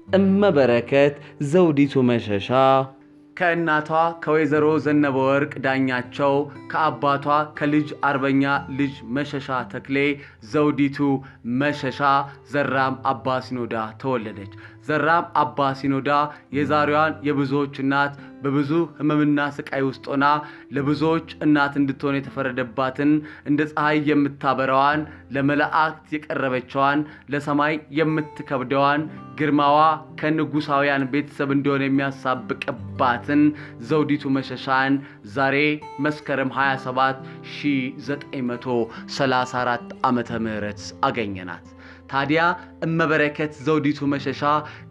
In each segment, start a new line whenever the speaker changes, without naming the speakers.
እመበረከት ዘውዲቱ መሸሻ ከእናቷ ከወይዘሮ ዘነበወርቅ ዳኛቸው፣ ከአባቷ ከልጅ አርበኛ ልጅ መሸሻ ተክሌ ዘውዲቱ መሸሻ ዘራም አባ ሲኖዳ ተወለደች። ዘራም አባ ሲኖዳ የዛሬዋን የብዙዎች እናት፣ በብዙ ሕመምና ስቃይ ውስጥ ሆና ለብዙዎች እናት እንድትሆን የተፈረደባትን፣ እንደ ፀሐይ የምታበራዋን፣ ለመላእክት የቀረበችዋን፣ ለሰማይ የምትከብደዋን፣ ግርማዋ ከንጉሳውያን ቤተሰብ እንደሆነ የሚያሳብቅባትን ዘውዲቱ መሸሻን ዛሬ መስከረም 27 1934 ዓመተ ምህረት አገኘናት። ታዲያ እመበረከት ዘውዲቱ መሸሻ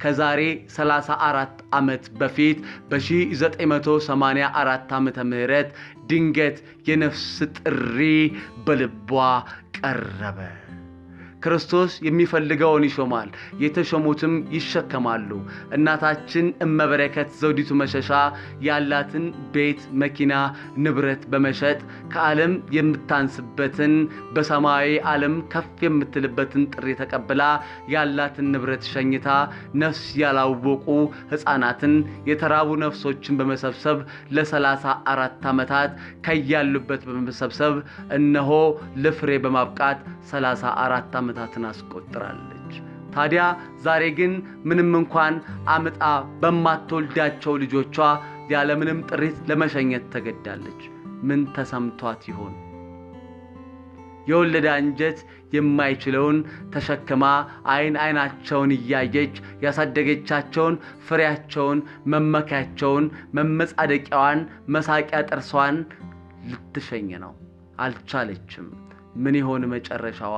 ከዛሬ 34 ዓመት በፊት በ1984 ዓመተ ምህረት ድንገት የነፍስ ጥሪ በልቧ ቀረበ። ክርስቶስ የሚፈልገውን ይሾማል፣ የተሾሙትም ይሸከማሉ። እናታችን እመበረከት ዘውዲቱ መሸሻ ያላትን ቤት፣ መኪና፣ ንብረት በመሸጥ ከዓለም የምታንስበትን በሰማያዊ ዓለም ከፍ የምትልበትን ጥሪ ተቀብላ፣ ያላትን ንብረት ሸኝታ፣ ነፍስ ያላወቁ ሕፃናትን፣ የተራቡ ነፍሶችን በመሰብሰብ ለ34 ዓመታት ከያሉበት በመሰብሰብ እነሆ ለፍሬ በማብቃት 34 ዓመታትን አስቆጥራለች። ታዲያ ዛሬ ግን ምንም እንኳን አምጣ በማትወልዳቸው ልጆቿ ያለምንም ጥሪት ለመሸኘት ተገዳለች። ምን ተሰምቷት ይሆን? የወለደ አንጀት የማይችለውን ተሸክማ፣ አይን አይናቸውን እያየች ያሳደገቻቸውን፣ ፍሬያቸውን፣ መመኪያቸውን፣ መመጻደቂያዋን፣ መሳቂያ ጥርሷን ልትሸኝ ነው። አልቻለችም። ምን ይሆን መጨረሻዋ?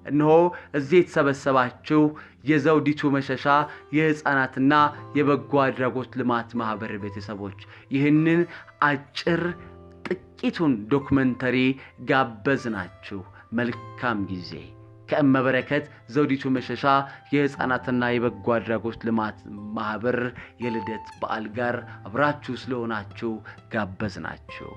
እነሆ እዚህ የተሰበሰባችሁ የዘውዲቱ መሸሻ የሕፃናትና የበጎ አድራጎት ልማት ማኅበር ቤተሰቦች ይህንን አጭር ጥቂቱን ዶክመንተሪ ጋበዝናችሁ። መልካም ጊዜ ከእመበረከት ዘውዲቱ መሸሻ የሕፃናትና የበጎ አድራጎት ልማት ማኅበር የልደት በዓል ጋር አብራችሁ ስለሆናችሁ ጋበዝናችሁ።